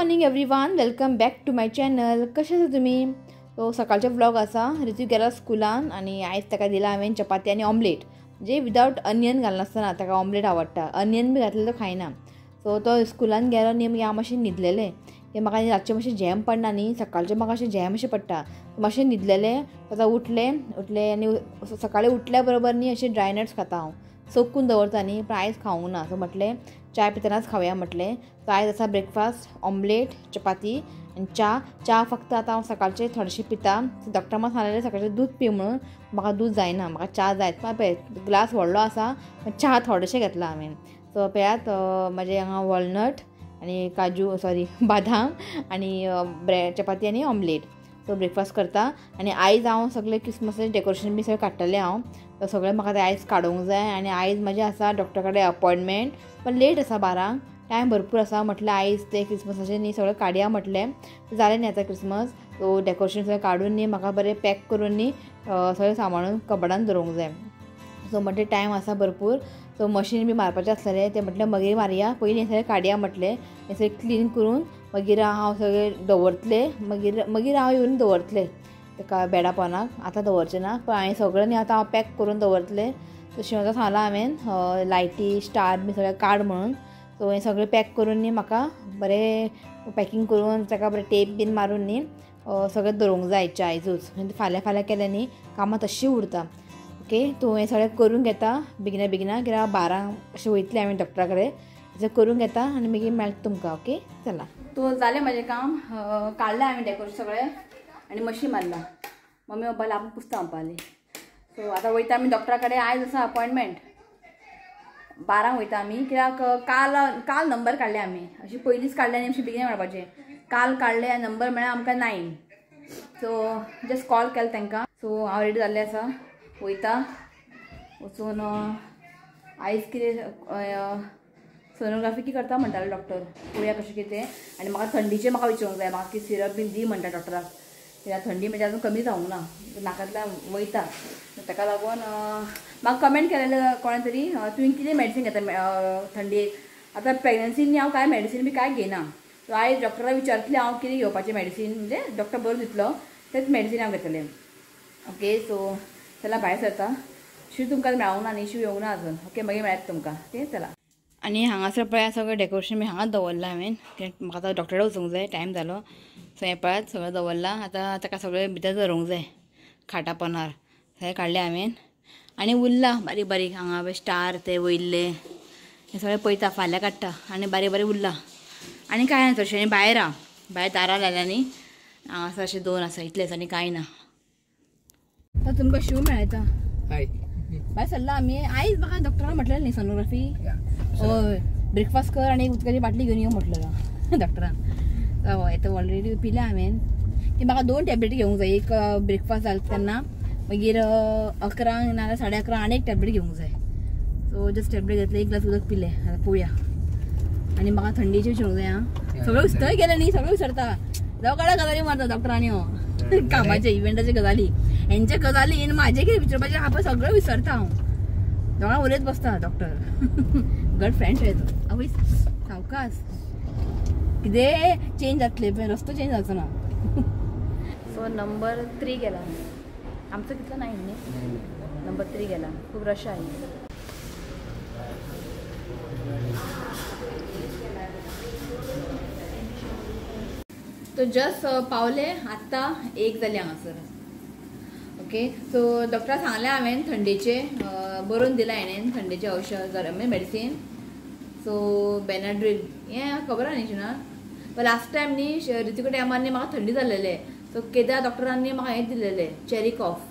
Morning everyone, welcome back to my channel. कशें आसा तुमी? सो सकाळचो व्लॉग आसा. रितू गेला स्कुलान आनी आयज ताका दिला हांवें चपाती आनी ऑमलेट, म्हणजे विदावट अनियन घालनासतना ताका ऑमलेट आवडटा, अनियन बी घातलें तो खायना. सो तो स्कुलान गेलो न्ही, मागीर हांव मातशें न्हिदलेलें. ते म्हाका रातचें मातशें झेम पडना न्ही, सकाळचें म्हाका अशें झेम अशें पडटा. मातशें न्हिदलेलें, आतां उठलें उठलें आनी सकाळीं उठल्या बरोबर न्ही अशें ड्राय नट्स खाता हांव, सोकून दवरता न्ही, पण आयज खावंक ना. सो म्हटलें चाय पितनाच खावया म्हटलें. सो आयज आसा ब्रेकफास्ट ऑमलेट, चपाती आनी च्या. च्या फक्त आतां हांव सकाळचें थोडेशें पिता. डॉक्टर म्हाका सांगलेलें सकाळचें दूद पी म्हणून, म्हाका दूद जायना, म्हाका च्या जायत. पळय ग्लास व्हडलो आसा, च्या थोडेशें घेतला हांवें. सो पळयात म्हजें हांगा वॉलनट आनी काजू, सॉरी बादाम आनी ब्रेड, चपाती आनी ऑमलेट. सो ब्रेकफास्ट करता आनी आयज हांव सगळें क्रिसमसाचें डेकोरेशन बी सगळें काडटलें हांव. तो सगळें म्हाका तें आयज काडूंक जाय. आनी आयज म्हजें आसा डॉक्टर कडेन अपॉयंटमेंट, पण लेट आसा, 12, टायम भरपूर आसा. म्हटलें आयज तें क्रिसमसाचें न्ही सगळें काडया म्हटलें. जालें न्ही आतां क्रिसमस, सो डेकोरेशन सगळें काडून न्ही म्हाका बरें पॅक करून न्ही सगळें सांबाळून कबडान दवरूंक जाय. सो म्हटलें टायम आसा भरपूर. सो मशीन बी मारपाचें आसलेलें, तें म्हटलें मागीर मारया, पयलीं हें सगळें काडया म्हटलें. हें सगळें क्लीन करून मागीर हांव सगळें दवरतलें, मागीर मागीर हांव येवन दवरतलें ताका बेडा पोनाक. आतां दवरचें ना, पण हांवें सगळें न्ही आतां हांव पॅक करून दवरतलें. तशें म्हाका सांगलां हांवें लायटी स्टार बी सगळें काड म्हणून. सो हें सगळें पॅक करून न्ही म्हाका बरें पॅकींग करून ताका बरें टेप बीन मारून न्ही सगळें दवरूंक जाय आयच्या आयजूच. फाल्यां फाल्यां केलें न्ही कामां तश्शीं उरता. ओके, तूं हें सगळें करून घेता बेगिना बेगिना, कित्याक 12 अशें वयतलें हांवें डॉक्टरा कडेन. तशें करून घेता आनी मागीर मेळटा तुमकां. ओके, चला. तो जालें म्हाजें काम, काडलें हांवें डेकोरेशन सगळें आनी मशीन मारलां. मम्मी पप्पाले आपूण पुसता म्हणपाली. सो आतां वयता आमी डॉक्टरा कडेन. आयज आसा अपॉयंटमेंट, 12 वयता आमी. कित्याक काल काल नंबर काडले आमी, अशी पयलींच काडले आनी अशी बेगीन मेळपाचें. काल काडले आनी नंबर मेळ्ळा आमकां 9. सो जस्ट कॉल केलो तांकां. सो हांव रेडी जाल्लें आसा, वयता वचून आयज कितें सोनोग्राफी की करता म्हणटाले डॉक्टर, पळोवया कशें कितें. आनी म्हाका थंडीचें म्हाका विचारूंक जाय, म्हाका कितें सिरप बीन दी म्हणटा डॉक्टराक, कित्याक थंडी म्हणजे अजून कमी जावंक ना, नाकांतल्यान वयता. ताका लागून म्हाका कमेंट केलेलें कोणें तरी, तुवें कितें मेडिसीन घेता थंडयेक? आतां प्रेग्नन्सीन हांव कांय मेडिसीन बी कांय घेयना. सो आयज डॉक्टराक विचारतलें हांव कितें घेवपाचें मेडिसीन, म्हणजे डॉक्टर बरोवन दितलो तेंच मेडिसीन हांव घेतलें. ओके, सो चला भायर सरता. शिव तुमकां मेळूंक ना न्ही, शिव येवंक ना अजून. ओके, मागीर मेळत तुमकां. ओके, चला. आनी हांगासर पळयात सगळें डेकोरेशन बी हांगाच दवरलां हांवें, कित्याक म्हाका आतां डॉक्टरा वचूंक जाय, टायम जालो. सो हें पळयात सगळें दवरलां. आतां ताका सगळें भितर दवरूंक जाय, खाटा पोनार सगळें काडलें हांवें. आनी उरलां बारीक बारीक हांगा स्टार ते वयल्ले हें सगळें पळयता, फाल्यां काडटा. आनी बारीक बारीक उरलां आनी कांय ना चडशें. आनी भायर आहा, भायर दारां लायल्या न्ही, हांगासर अशें 2 आसा, इतलेंच आनी कांय ना. आतां तुमकां शिव मेळटा. भायर सरला आमी. आयज म्हाका डॉक्टरान म्हटलें न्ही सोनोग्राफी, हय ब्रेकफास्ट कर आनी एक उदकाची बाटली घेवन यो म्हटलें डॉक्टरान. हय, तो ऑलरेडी पिल्या हांवें. ती म्हाका 2 टॅबलेट घेवंक जाय, एक ब्रेकफास्ट जाता तेन्ना, मागीर 11 नाजाल्यार 11:30 आनी एक टॅबलेट घेवंक जाय. सो जस्ट टॅबलेट घेतले, 1 ग्लास उदक पिलें. आतां पळोवया. आनी म्हाका थंडीचें विचारूंक जाय. आं, सगळें थंय गेलें न्ही, सगळें विसरता. जावं गजाली मारता डॉक्टरांनी हो, कामाचे इव्हेंटाचे गजाली, हेंचे गजाली आनी म्हाजें कितें विचारपाचें आहा पळय सगळें विसरता हांव. दोगां उलयत बसता डॉक्टर. गड फ्रेंड येतो. आवय सावकास, कितें चेंज जातलें पण रस्तो चेंज जावचो ना. सो नंबर 3 गेला आमचो, कितलो 9 न्ही, नंबर 3 गेला. खूब रश आहे. तो जस्ट पावले आत्तां 1 जालें हांगासर. ओके, सो डॉक्टराक सांगलें हांवें थंडेचें बरोवन दिलां हाणें, थंडेचें औषध मेडिसीन. सो बेनाड्रील हें खबर आहा न्ही शिना. पण लास्ट टायम न्ही रितूच्या टायमार न्ही म्हाका थंडी जाल्लेलें. सो केदा डॉक्टरान न्ही म्हाका हें दिलेलें चेरी कॉफ,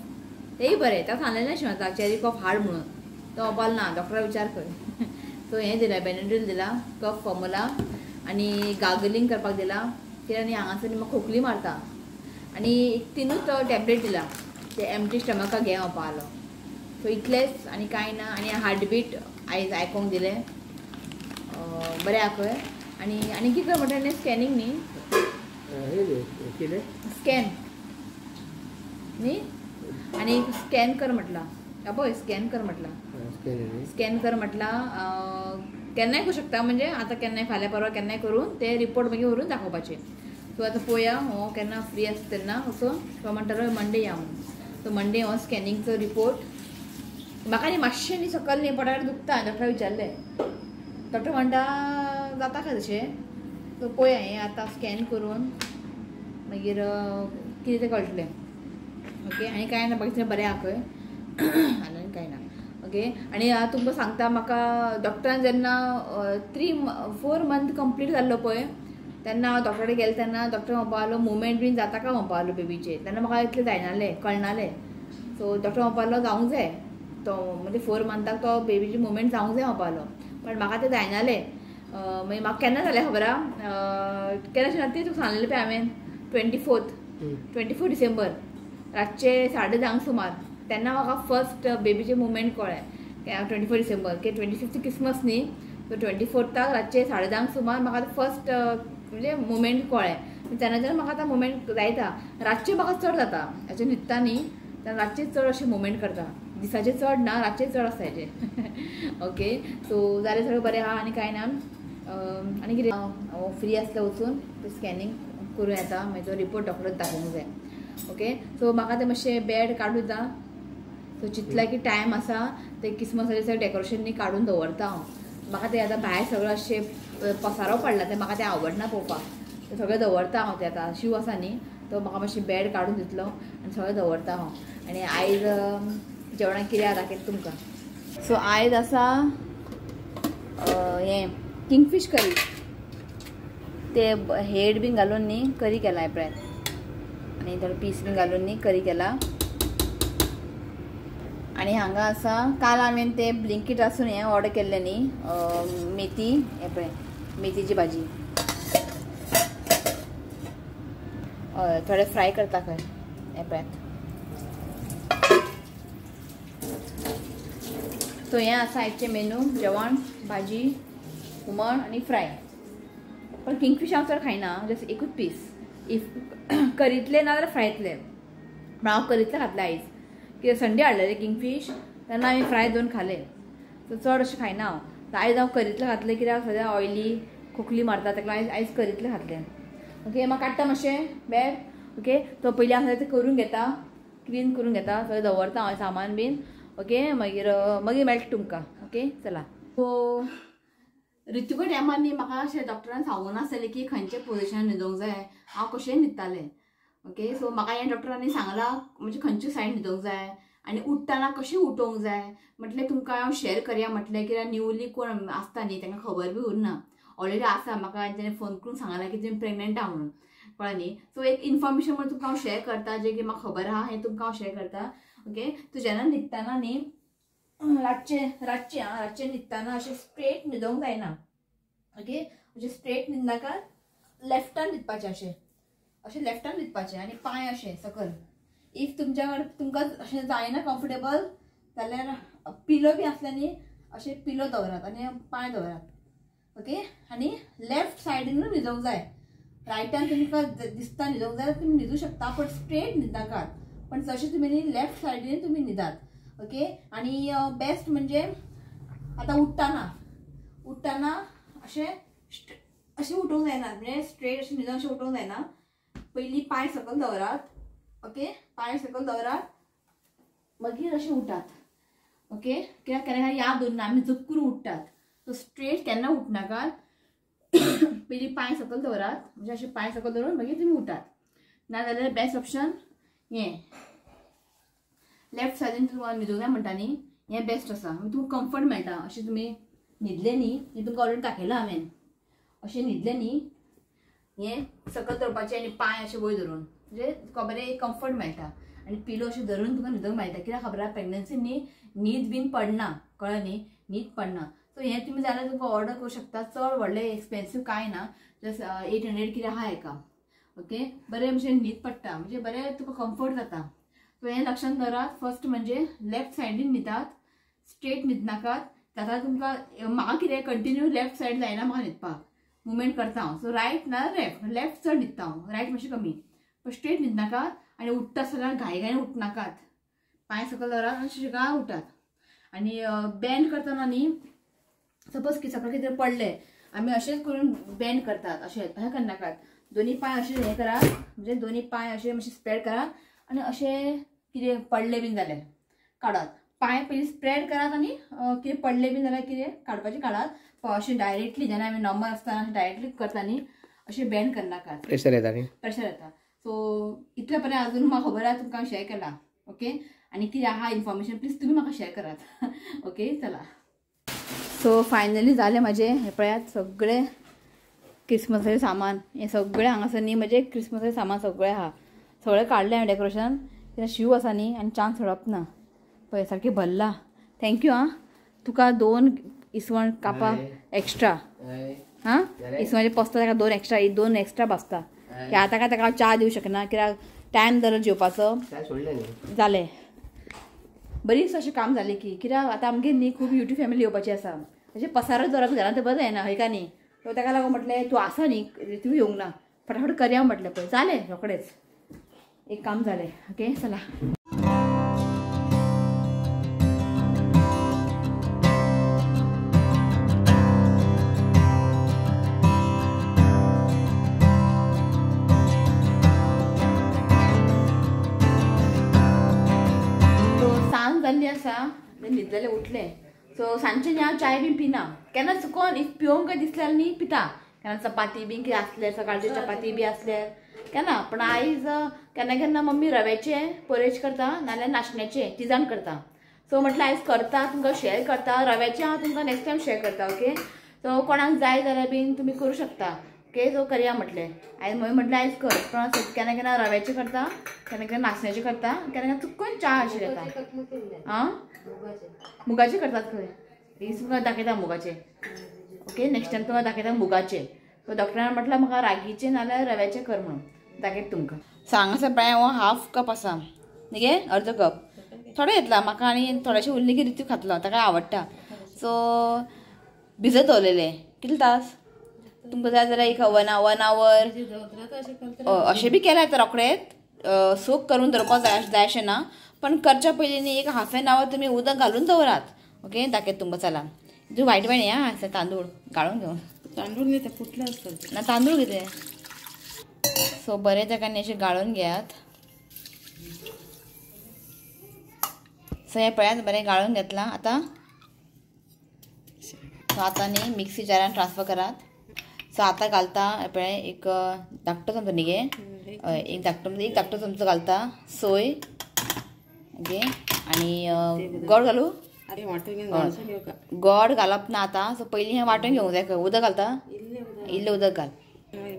तेंय बरें. ताका सांगलेलें शिवाता चेरी कॉफ हाड म्हणून, तो म्हणपालो ना डॉक्टराक विचार कर. सो हें दिलां, बेनाड्रील दिलां, कफ फॉर्मुला आनी गार्गलिंग करपाक दिलां, कित्याक न्ही हांगासर न्ही म्हाका खोकली मारता. आनी 3 टॅबलेट दिला, ते एमटी स्टमकाक घे म्हणपालो. सो इतलेंच आनी कांय ना. आनी हार्टबीट आयज आयकोंक दिलें, बरें आहा. आनी आनी कितें म्हणटा न्ही स्कॅनिंग न्ही, स्कॅन न्ही, आनी स्कॅन कर म्हटलां, पळय स्कॅन कर म्हटलां, स्कॅन कर म्हटलां, केन्नाय करूं शकता, म्हणजे आतां केन्नाय फाल्यां परवां केन्नाय करून ते रिपोर्ट मागीर व्हरून दाखोवपाचे. सो आतां पळोवया हो केन्ना फ्री आसता तेन्ना वचून. तो म्हणटालो मंडे या म्हणून. सो मंडे हो स्कॅनिंगचो रिपोर्ट. म्हाका न्ही मातशें न्ही सकयल न्ही पोटाक दुखता, डॉक्टराक विचारलें, डॉक्टर म्हणटा जाता काय तशें. सो पळोवया हें आतां स्कॅन करून मागीर कितें तें कळटलें. ओके आनी कांय ना, बाकी बरें आहा खंय आनी कांय ना. ओके आनी तुमकां सांगता, म्हाका डॉक्टरान जेन्ना 3-4 मंथ कंप्लीट जाल्लो पळय तेन्ना हांव डॉक्टरा कडेन गेलें तेन्ना डॉक्टर म्हणपा लागलो मुवमेंट बीन जाता काय म्हणपा लागलो बेबीचे. तेन्ना म्हाका इतलें जायनालें, कळनालें. सो डॉक्टर म्हणपा लागलो जावंक जाय तो, म्हणजे 4 मंथाक तो बेबीची मुवमेंट जावंक जाय म्हणपा लागलो, पण म्हाका तें जायनालें. मागीर म्हाका केन्ना जालें खबर आहा, केन्ना तें तुका सांगलेलें पळय हांवें 24 डिसेंबर रातचे 10:30 सुमार तेन्ना म्हाका फर्स्ट बेबीचे मुवमेंट कळ्ळें. 24 डिसेंबर की 25 क्रिसमस न्ही, सो 24 रातचे 10:30 सुमार म्हाका फर्स्ट म्हणजे मुवमेंट कळ्ळें. तेन्नाच्यान म्हाका आतां मुवमेंट जायता. रातचे म्हाका चड जाता, हाचे न्हिदता न्ही तेन्ना रातचे चड अशें मुवमेंट करता, दिसाचे चड ना, रातचे चड आसता हेजे. ओके सो जालें सगळें बरें आहा आनी कांय ना. आनी कितें हांव फ्री आसलें वचून तें स्कॅनिंग करूं येता, मागीर तो रिपोर्ट डॉक्टराक दाखोवंक जाय. ओके सो म्हाका तें मातशें बेड काडूं दिता. सो चिंतलां की टायम आसा तें क्रिसमसाचें सगळें डेकोरेशन न्ही काडून दवरता हांव. म्हाका तें आतां भायर सगळें अशें पसारो पडला तें म्हाका तें आवडना पळोवपाक, तें सगळें दवरता हांव. तें आतां शीव आसा न्ही तो म्हाका मातशें बेड काडून दितलो आनी सगळें दवरता हांव. आनी आयज जेवणाक कितें दाखयता तुमकां. सो आयज आसा हें किंगफीश करी, ते हेड बीन घालून न्ही करी केला पळय, आनी थोडे पीस बीन घालून न्ही करी केला. आनी हांगा आसा काल हांवें ते ब्लिंकीट आसून हें ऑर्डर केल्लें न्ही मेथी, हें पळय मेथीची भाजी. हय थोडे फ्राय करता खंय, हें पळयात. सो हें आसा आयचें मेनू, जेवण भाजी हुमण आनी फ्राय. पण किंगफीश हांव चड खायना, जस्ट एकूच पीस, if करीतले ना जाल्यार फ्रायतले, पण हांव करीतले खातलें आयज, कित्याक संडे हाडलेले किंगफीश तेन्ना हांवें फ्राय 2 खाले, सो चड अशें खायना हांव. आयज हांव करीतले खातलें कित्याक सद्या ऑयली खोकली मारता, ताका लागून आयज करीतले खातलें. ओके म्हाका काडटा मातशें बेड. ओके तो पयलीं आसा तें करून घेता, क्लीन करून घेता, सगळें दवरता हांव सामान बीन. ओके मागीर मागीर मेळटा तुमकां. ओके चला. सो ऋतुका टायमार न्ही म्हाका अशें डॉक्टरान सांगूं नासलें की खंयचे पोजिशनान न्हिदोंक जाय, हांव कशेंय न्हिदतालें. ओके सो म्हाका हें डॉक्टरांनी सांगलां म्हणजे खंयचे सायड न्हिदोंक जाय आनी उठ्ठना कशें उठोवंक जाय. म्हटलें तुमकां हांव शेअर करया म्हटलें, कित्याक न्यूली कोण आसता न्ही तांकां खबर बी उरना, ऑलरेडी आसा म्हाका तेणें फोन करून सांगलां की तुमी प्रेग्नंट आहा म्हणून, कळ्ळें न्ही. सो एक इन्फॉर्मेशन म्हणून तुमकां हांव शेअर करता, जें की म्हाका खबर आहा हें तुमकां हांव शेअर करता. ओके तूं जेन्ना न्हिदतना न्ही रातचें रातचें आं रातचें न्हिदतना अशें स्ट्रेट न्हिदोंक जायना. ओके अशें स्ट्रेट न्हिदनाका, लेफ्टान न्हिदपाचें, अशें अशें लेफ्टान न्हिदपाचें आनी पांय अशें सकयल. If तुमच्या कडेन तुमकां अशें जायना कम्फर्टेबल जाल्यार पिलो बी आसले न्ही अशें पिलो दवरात आनी पांय दवरात. ओके आनी लेफ्ट सायडीनूच न्हिदोंक जाय, रायटान तुमकां दिसता न्हिदोंक जाय तुमी न्हिदूं शकता, पण स्ट्रेट न्हिदनाकात, पण जशें तुमी न्ही लेफ्ट सायडीन तुमी न्हिदात. ओके आनी बेस्ट म्हणजे आतां उठ्ठना उठ्ठना अशें अशें उठोवंक जायना, म्हणजे स्ट्रेट अशें न्हिदोन अशें उठोवंक जायना, पयलीं पांय सकयल दवरात. ओके पांय सकयल दवरात मागीर अशें उठात. ओके कित्याक केन्ना याद उरना आमी जपकून उठ्ठात, सो स्ट्रेट केन्ना उठनाकात, पयलीं पांय सकयल दवरात, म्हणजे अशें पांय सकयल दवरून मागीर तुमी उठात. ना जाल्यार बेस्ट ऑप्शन हें लेफ्ट सायडीन तुमकां न्हिदूंक जाय म्हणटा न्ही, हें बेस्ट आसा, तुमकां कम्फर्ट मेळटा. अशें तुमी न्हिदलें न्ही, हें तुमकां ऑलरेडी दाखयलां हांवें, अशें न्हिदलें न्ही हें सकयल दवरपाचें आनी पांय अशें वयर धरून, म्हणजे तुका बरें कम्फर्ट मेळटा आनी पिलो अशें धरून तुका न्हिदूंक मेळटा. कित्याक खबर आहा प्रेग्नन्सी न्ही न्हीद बीन पडना, कळ्ळें न्ही, न्हीद पडना. सो हें तुमी जाल्यार तुमकां ऑर्डर करूं शकता, चड व्हडलें एक्सपेन्सीव कांय ना, जस्ट 800 कितें आहा हेका. ओके बरें म्हणजे न्हीद पडटा, म्हणजे बरें तुका कम्फर्ट जाता. सो हें लक्षांत दवरात, फर्स्ट म्हणजे लेफ्ट सायडीन न्हिदात, स्ट्रेट न्हिदनाकात. जाता तुमकां म्हाका कितें कंटिन्यू लेफ्ट सायड जायना म्हाका न्हिदपाक, मुवमेंट करता हांव, सो रायट ना लेफ्ट, लेफ्ट चड न्हिदता हांव, रायट मातशें कमी, पण स्ट्रेट न्हिदनाकात आनी उठ्ठा आसतना घाई घाईन उठनाकात, पांय सकयल दवरात आनी शिगा उठात. आनी बेंड करतना न्ही सपोज की सकाळी कितें पडलें आमी अशेंच करून बेंड करतात, अशें अशें करनाकात. दोनी पांय अशें हें करात, म्हणजे दोनी पांय अशें मातशें स्प्रेड करात आनी अशें कितें पडलें बीन जाल्यार काडात. पांय पयलीं स्प्रेड करात आनी कितें पडलें बीन जाल्यार कितें काडपाचें काडात. अशें डायरेक्टली जेन्ना आमी नॉर्मल आसतना अशें डायरेक्टली करता न्ही, अशें बेंड करनाकात, प्रेशर येता न्ही, प्रेशर येता. सो इतले पर्यंत अजून म्हाका खबर आहा, तुमकां शेअर केला. ओके, आनी कितें आहा इन्फॉर्मेशन प्लीज तुमी म्हाका शेअर करात. ओके चला. सो फायनली जालें म्हाजें. हें पळयात सगळें क्रिसमसाचें सामान, हें सगळें हांगासर न्ही म्हजें क्रिसमसाचें सामान सगळें आहा, सगळें काडलें हांवें डेकोरेशन. कित्याक शीव आसा न्ही आनी चान्स सोडप ना, पळय सारकें भरला. Thank you आं, तुका 2 इसवण कापा एक्स्ट्रा. हां, इसवणाचें पसता ताका 2 एक्स्ट्रा, 2 एक्स्ट्रा भाजता. की आतां काय ताका हांव च्या दिवं शकना कित्याक टायम जालो जेवपाचो. जालें बरीच अशें काम जालें की कित्याक आतां आमगेर न्ही खूब यूट्यूब फॅमिली येवपाची आसा, अशें पसारो दवरप घरांत तें बरें जायना हय का न्ही. सो ताका लागून म्हटलें तूं आसा न्ही तूं येवंक ना, फटाफट करया म्हटलें. पळय जालें रोखडेंच एक काम जालें. ओके चला. सांज जाल्ली आसा, न्हिदलेलें उठलें. सो सांजचें न्ही हांव चाय बीन पिना, केन्ना चुकोन if पिवंक दिसलें जाल्यार न्ही पिता, केन्ना चपाती बीन कितें आसलें, सकाळची चपाती बी आसल्यार केन्ना. पण आयज केन्ना केन्ना मम्मी रव्याचें पोरेज करता नाल्यार नाशण्याचें तिजान करता. सो म्हटलें आयज करता, तुमकां शेअर करता. रव्याचें हांव तुमकां नेक्स्ट टायम शेअर करता. ओके, सो कोणाक जाय जाल्यार बीन तुमी करूं शकता. ओके, सो करया म्हटलें आयज. मम्मी म्हटलें आयज कर, पण केन्ना केन्ना रव्याचें करता, केन्ना केन्ना नाशण्याचें करता, केन्ना केन्ना चुकून च्या अशें घेता. आं, मुगाचे करतात खंय, तुमकां दाखयता मुगाचे. ओके, नेक्स्ट टायम तुमकां दाखयता मुगाचे. सो डॉक्टरान म्हटल्यार म्हाका रागीचें नाल्यार रव्याचें कर म्हणून दाखयता तुमकां. सो हांगासर पळय हो हाफ कप आसा न्ही गे, अर्दो कप थोडें घेतला म्हाका आनी थोडेशें उरलें की रितू खातलो, ताका आवडटा. सो भिजत दवरलेलें कितले तास तुमकां जाय जाल्यार एक 1 आवर अशें बी केल्यार जाता. रोखडेंच सोक करून दवरपाक जाय जाय अशें ना, पण करच्या पयलीं न्ही एक हाफ एन आवर तुमी उदक घालून दवरात. ओके, दाखयता तुमकां. चला, तूं वायट वायट हें आसा तांदूळ गाळून घेवन, तांदूळ न्ही ते फुटले आसतात ना, तांदूळ कितें. सो बरें ताका न्ही अशें गाळून घेयात. सो हें पळयात बरें गाळून घेतलां. आतां सो आतां न्ही मिक्सी जारान ट्रान्सफर करात. सो आतां घालता हें पळय एक धाकटो चमचो न्ही गे, एक धाकटो चमचो घालता सोय. ओके, आनी गोड घालूं, गोड घालप ना आतां. सो पयलीं हें वांटून घेवंक जाय. उदक घालता, इल्लें उदक घाल.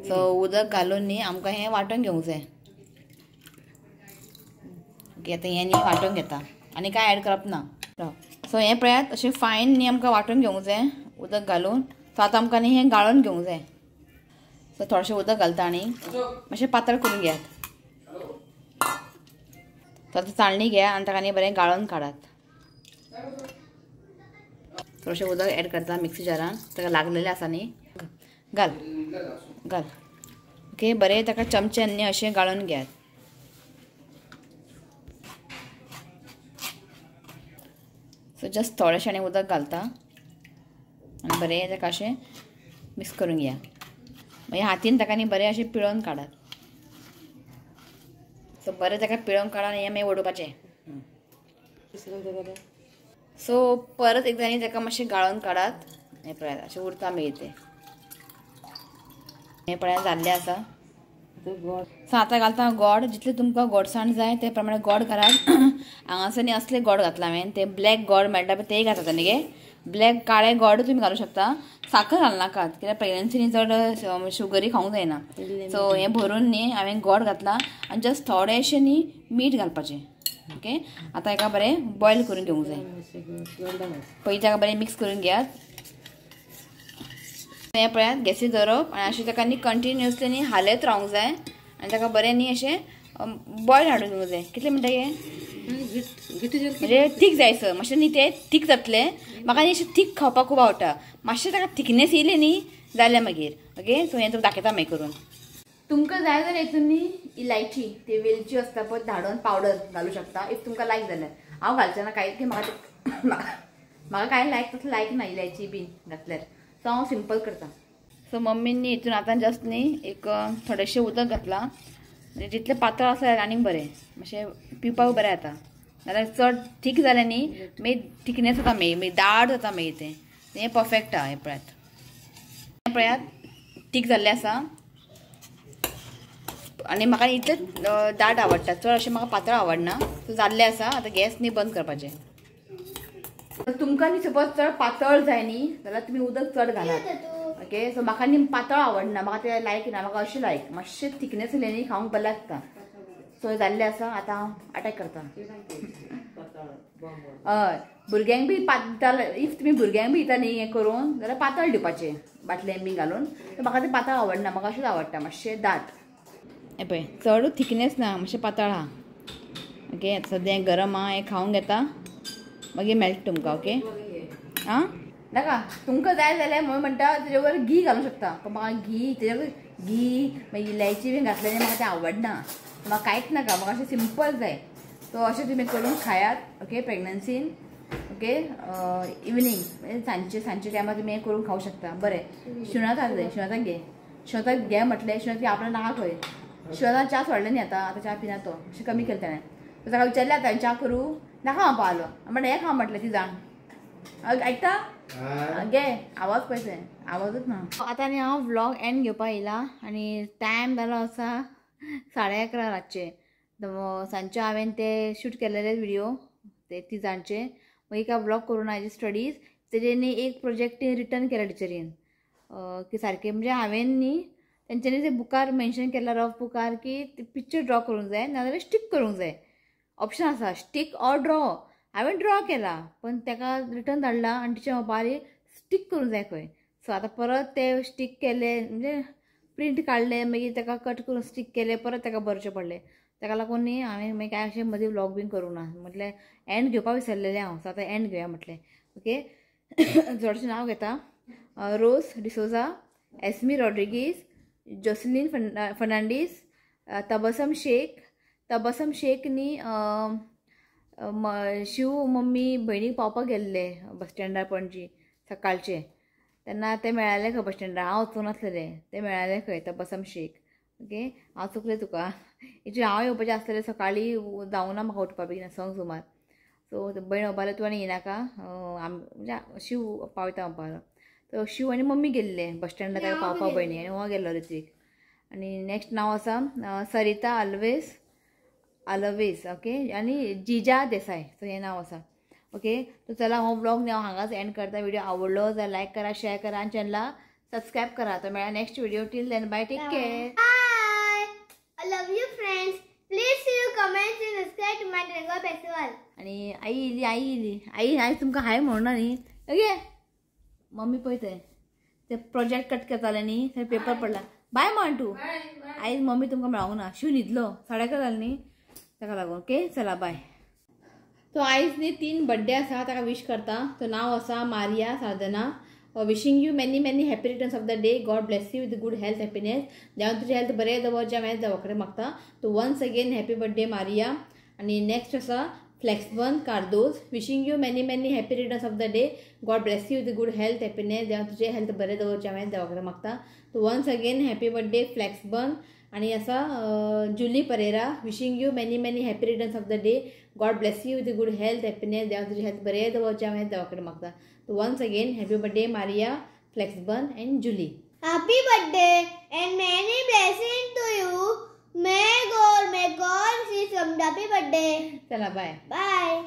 सो उदक घालून न्ही आमकां हें वांटून घेवंक जाय. ओके, आतां हें न्ही वांटून घेता आनी कांय एड करप ना. सो हें पळयात अशें फायन न्ही आमकां वांटून घेवंक जाय उदक घालून. सो आतां आमकां न्ही हें गाळून घेवंक जाय. सो थोडेशें उदक घालता आनी मातशें पातळ करून घेयात. सो आतां चाळणी घेया आनी ताका न्ही बरें गाळून काडात. थोडेशें उदक एड करता मिक्सी जारान, ताका लागलेलें आसा न्ही, घाल घाल. ओके, बरें ताका चमच्यान न्ही अशें गाळून घेयात. सो जस्ट थोडेशें आनी उदक घालता आनी बरें ताका अशें मिक्स करून घेया. मागीर हातीन ताका न्ही बरें अशें पिळोवन काडात. सो बरें ताका पिळोवन काडात आनी हें मागीर उडोवपाचें. सो परत एकदां न्ही ताका मातशें गाळोवन काडात. हें पळयात अशें उरता मागीर तें. हें पळयात जाल्लें आसा. सो आतां घालता गोड, जितलें तुमकां गोडसाण जाय ते प्रमाणे गोड घालात. हांगासर न्ही असलें गोड घातलां हांवें, तें ब्लॅक गोड मेळटा पळय तेंय घातला न्ही गे, ब्लॅक काळें गोड तुमी घालूं शकता. साखर घालनाकात कित्याक प्रेग्नन्सीनी चड शुगरी खावंक जायना. सो हें भरून न्ही हांवें गोड घातलां आनी जस्ट थोडेशें न्ही मीठ घालपाचें. ओके, आतां हेका बरें बॉयल करून घेवंक जाय. पयलीं ताका बरें मिक्स करून घेयात. हें पळयात गॅसीर दवरप आनी अशें ताका न्ही कंटिन्युअसली न्ही हालयत रावंक जाय आनी ताका बरें न्ही अशें बॉयल हाडून घेवंक जाय. कितले मिनटां गे म्हणजे थीक जाय सर, मातशें न्ही तें थीक जातलें. म्हाका न्ही अशें थीक खावपाक खूब आवडटा, मातशें ताका थिकनेस येयलें न्ही जालें मागीर. ओके, सो हें तुमकां दाखयता मागीर करून. तुमकां जाय जाल्यार हितून न्ही इलायची ती वेलची आसता पळय धाडून पावडर घालूं शकता if तुमकां लायक जाल्यार. हांव घालचें ना कांयच की म्हाका म्हाका कांय लायक तसलें लायक ना इलायची बीन घातल्यार. सो हांव सिंपल करता. सो मम्मीन न्ही हितून आतां जस्ट न्ही एक थोडेशें उदक घातलां, म्हणजे जितलें पातळ आसा जाल्यार आनीक बरें, मातशें पिवपाक बरें जाता. नाजाल्यार चड थीक जालें न्ही मागीर थिकनेस जाता, मागीर दाट जाता मागीर तें. हें परफेक्ट आहा. हें पळयात, हें पळयात थीक जाल्लें आसा. आनी म्हाका इतलें दाट आवडटा, चड अशें म्हाका पातळ आवडना. सो जाल्लें आसा, आतां गॅस न्ही बंद करपाचें. तुमकां न्ही सपोज चड पातळ जाय न्ही जाल्यार तुमी उदक चड घालात. ओके, सो म्हाका न्ही पातळ आवडना, म्हाका तें लायक ना, म्हाका अशें लायक मातशें थिकनेस येयलें न्ही खावंक बरें लागता. सो जाल्लें आसा, आतां हांव अटॅक करता. हय, भुरग्यांक बी पातळ, if तुमी भुरग्यांक बी दिता न्ही हें करून जाल्यार पातळ दिवपाचें बाटलें बी घालून. म्हाका तें पातळ आवडना, म्हाका अशेंच आवडटा मातशें दाट. हें पळय चड थिकनेस ना, मातशें पातळ आहा. ओके, आतां सद्या हें गरम आहा, हें खावंक घेता, मागीर मेळटा तुमकां. ओके, आं नाका तुमकां जाय जाल्यार मम्मी म्हणटा तेजेवर घी घालूंक शकता, पण म्हाका घी तेजेवर घी मागीर इलायची बीन घातलें म्हाका तें आवडना, म्हाका कांयच नाका, म्हाका अशें सिंपल जाय. सो अशें तुमी करून खायात. ओके, प्रेग्नन्सीन. ओके, इवनींग सांजचे सांजचे टायमार तुमी हें करून खावंक शकता. बरें, शिवनाथाक जाय, शिवनाथाक घे, शिवनाथाक घे म्हटलें, शिवनाथ आपल्या नाका खंय. शिवनाथान च्या सोडलें न्ही आतां, आतां च्या पिना तो, अशें कमी केलें ताणें. ताका विचारलें आतां च्या करूं नाका हांव पावलो म्हणलें हें खा म्हटलें ती जाण आयकता गे आवाज पळय, आवाजूच ना. आतां न्ही हांव व्लॉग एंड घेवपाक येयला आनी टायम जालो आसा 11:30 रातचे. सांजचे हांवें ते शूट केलेले व्हिडिओ ते तिजांचे, मागीर काय व्लॉग करूं ना हाजी स्टडीज. तेजे न्ही एक प्रोजेक्ट रिटर्न केला टिचरीन की सारकें, म्हणजे हांवें न्ही तेंच्यांनी ते बुकार मेन्शन केला रफ बुकार की पिक्चर ड्रॉ करूंक जाय नाजाल्यार स्टीक करूंक जाय, ऑप्शन आसा स्टीक ऑर ड्रॉ. हांवें ड्रॉ केला पण ताका रिटर्न धाडला आनी टिचर म्हणपा लागली स्टीक करूंक जाय खंय. सो आतां परत ते स्टीक केले, म्हणजे प्रिंट काडले, मागीर ताका कट करून स्टीक केले, परत ताका बरोवचें पडलें. ताका लागून न्ही हांवें मागीर कांय अशें मदीं व्लॉग बीन करूंक ना, म्हटलें एंड घेवपाक विसरलेलें हांव. सो आतां एंड घेवया म्हटलें. ओके, चडशें नांव घेता, रोज डिसोजा, एस्मी रॉड्रिगीज, जोसलीन फर्नांडीस, तबसम शेख. तबसम शेख न्ही शिव मम्मी भयणीक पावपाक गेल्ले बस स्टँडार पणजी सकाळचे, तेन्ना ते मेळाले खंय बस स्टँडार, हांव वचूंक नासलेलें, ते मेळाले खंय तबसम शेख. ओके, हांव चुकलें तुका, हेची हांव येवपाचें आसलेलें सकाळीं, जावना म्हाका उठपा बेगीन 6 सुमार. सो भयण म्हणपाक तूं आनी येनाका, म्हणजे शिव पावयता म्हणपाक. सो शिव आनी मम्मी गेल्ले बस स्टँडार ताका पावपाक भयणी, आनी हो गेल्लो ऋत्वीक. आनी नेक्स्ट नांव आसा सरिता अल्वेस, अलवेस. ओके, आनी जिजा देसाय, सो हें नांव आसा. ओके, तो चला हो व्लॉग न्ही हांव हांगाच एंड करता. व्हिडिओ आवडलो जाल्यार लायक करा, शेअर करा आनी चॅनला सबस्क्रायब करा. तो मेळ्ळा next video, till then bye, take care. Bye, I love you friends, please you comment and subscribe to my channel festival. आनी आई इली, आई इली, आई आई तुमकां हाय म्हणना न्ही. ओके, मम्मी पळय थंय ते प्रोजेक्ट कट करताले न्ही, थंय पेपर पडला. बाय म्हण तूं. आयज मम्मी तुमकां मेळोंक ना, शिव न्हिदलो, 11:30 जालें न्ही ताका लागून. ओके, चला बाय. तो आयज न्ही 3 बड्डे आसा, ताका विश करता. तो नांव आसा Maria Sadhana. Wishing you many many happy returns of the day, God bless you with good health happiness. देवान तुजी हेल्थ बरें दवरचें हांवें देवा कडेन मागता. तो once again happy birthday Maria. आनी नेक्स्ट आसा Flexburn Cardozo, wishing you many many happy returns of the day, God bless you with good health happiness. देवान तुजें हेल्थ बरें दवरचें हांवें देवा कडेन मागता. तो once again happy birthday Flexburn. आनी आसा Julie Pereira, wishing you many many happy returns of the day, God bless you with good health happiness. देवान तुजें हेल्थ बरें दवरचें हांवें देवा कडेन मागता. तो once again happy birthday Maria, Flexburn and Julie. Happy birthday and many blessing to you. May God see some happy birthday. चला बाय बाय.